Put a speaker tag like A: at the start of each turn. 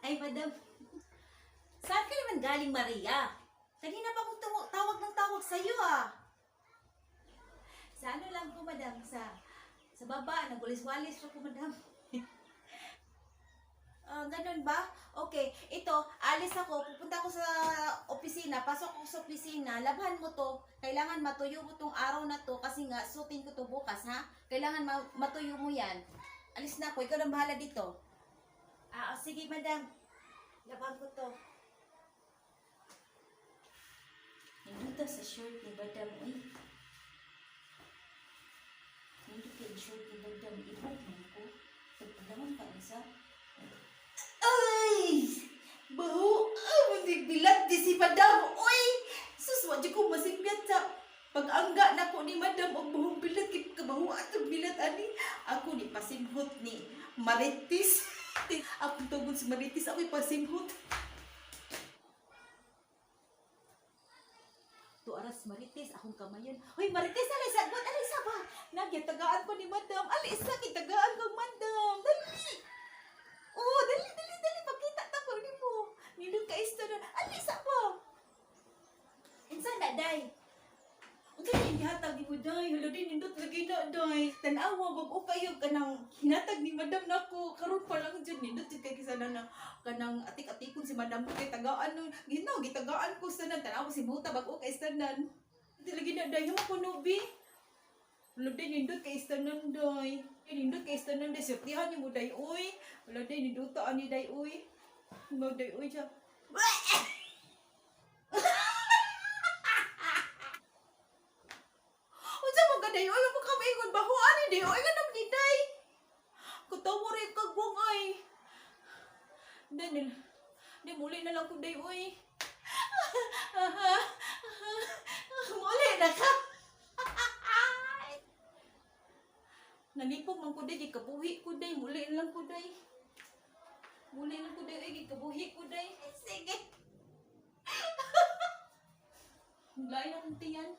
A: Ay, madam. Saan ka naman galing, Maria? Kanina pa akong tawag ng tawag sa'yo, ah. Sa ano lang po, madam? Sa baba, nagulis-walis ko, madam. Ah, ganun ba? Okay, ito, alis ako, pupunta ako sa opisina, pasok ako sa opisina, labhan mo to, kailangan matuyo mo tong araw na to kasi nga, suotin ko to bukas, ha? Kailangan matuyo mo yan. Alis na ako, ikaw nang bahala dito. Ah, oh, sige, madam. Labhan ko to. Nindot sa shirt ni madam, uy. Nindot kay shirt ni madam, ibok man ko. Pagpalawan ka, isa. Ay! Baho! Ay, hindi bilat di si madam! Uy! Sus, wa ko masimpyat sa pag-angga na ko ni madam og buhong bilat kay kabaho atong bilat ani. Ako ni pasimhot ni Marites. Akong tugod si Marites, ako'y pasimhot. Tu aras Marites, akong kamayon. Hoy Marites, alay sa agwat, alay sa ba? Nagyatagaan ko ni madam. Alay sa kitagaan ko madam. Dali! Oh, dali, dali, dali. Pagkita ta ko nimo. Nindot ka isto na. Alay sa ba? Unsa na, day? Unsa na gihatag nimo, day? Hala di nindot lagi na, day. Tan-awa bag-o kayo kanang hinatag ni madam nako. Karon pa lang jud nindot jud kay kisa na kanang atik-atikon si madam ko kay tagaan no. Ginaw gitagaan ko sa nan tan-awa si buta bag-o kay tanan. Di lagi na, day. Himo ko no, bi. Wala day nindot kay istanan, day. Ay, nindot kay istanan, day. Swertihan nimo, day, uy. Wala day nindot ani, day, uy. Mo, day, uy siya. Unsa man ka, day, uy? Mo ka maingon baho ani, day, uy, ganam ni day. Katawa rin kagwang ay. Day, nil. Day, muli na lang ko, day, uy. Muli na ka. Nalipong man ko, day, gikabuhi ko, day, muli na lang ko, day. Muli na lang ko, day, uy, gikabuhi ko, day. Sige. Lain ang tiyan.